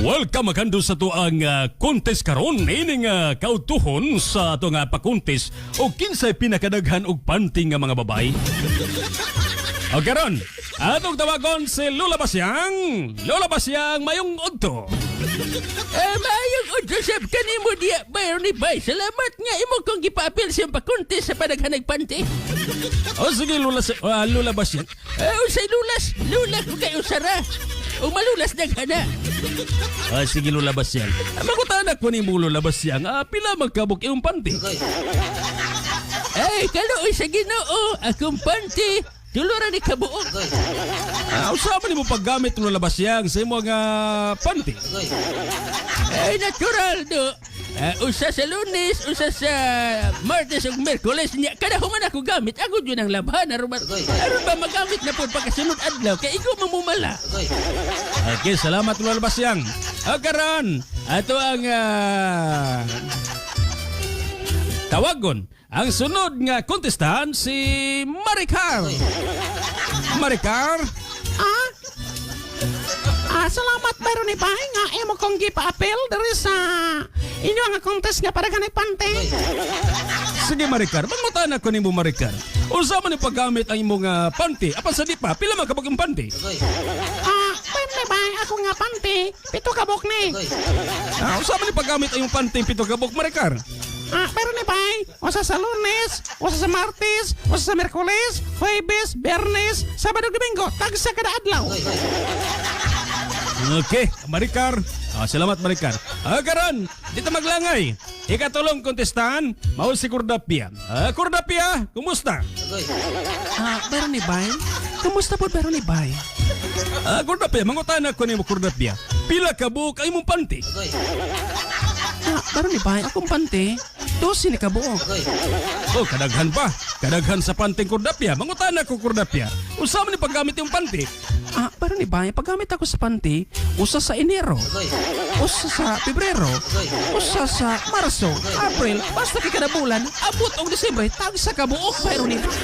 Welcome makando sa tuang contest karon ining kautuhon sa ato nga pa-contest og kinsay pinakadaghan og panty nga mga babae. O karon, atong tawagon si Lola Basyang. Lola Basyang, mayong udto. Eh, maayong udto sab kanimo diya, Byron Bay. Salamat nga imo kong gipaapil siyang pa-contest sa padaghanag panty. O sige, Lola, Lola Basyang. Eh, unsay lulas? Lula ko kay usara. O malulas daghana. Ah, sige, Lola Basyang. Ah, mangutana ko nimo, Lola Basyang. Ah, pila magkabuk imong panty? Ay, kaluoy sa Ginoo, akong panty. Tulo ra ni kabuok. Ah, unsa man nimo paggamit, Lola Basyang, sa imong panty? Ay, natural do. Ah, usa sa Lunes, usa sa Martes ug Miyerkules niya. Kada human ako gamit, ako jud ang labhan aron ba magamit na pud pagkasunod adlaw kay ikaw mamumala. Okay, salamat, Lola Basyang. O karon, ato ang tawagon ang sunod nga contestant, si Maricar. Maricar. Ah? Ah, salamat, Byron Ibay, nga imo kong gipaapil diri sa inyo nga contest nga para ganay panty. Sige, Maricar, mangutana ko nimo, Maricar. Unsa man yung paggamit ang imong panty? Apan sa di pa, pila man kabuk imong panty? Ah, Byron Ibay, ako nga panty, 7 kabuk ni. Ah, unsa man yung paggamit ang imong panty 7 kabuk, Maricar? Ah, Byron Ibay, usa sa Lunes, usa sa Martes, usa sa Miyerkules, Huwebes, Biyernes, Sabado ug Domingo, tagsa kada adlaw. Okay, Maricar. Ah, salamat, Maricar. Ah, karon, dito maglangay. Ikatulong kontestan, mao si Kurdapia. Ah, Kurdapia, kumusta? Ah, Byron Ibay, kumusta po, Byron Ibay? Ah, Kurdapia, mangutana ko nimo, Kurdapia. Pila ka buok ang imong panty? Ah, Byron Ibay, akong panty, 12 ni kabuok. Oh, kadaghan pa. Kadaghan sa panty, Kurdapia. Mangutana ko, Kurdapia. Unsa man ni paggamit imong panty? Ah, Byron Ibay, paggamit ako sa panty, usa sa Enero, usa sa Pebrero, usa sa Marso, April, basta kay kada bulan, abot og Disyembre, tagsa ka buok, Byron Ibay.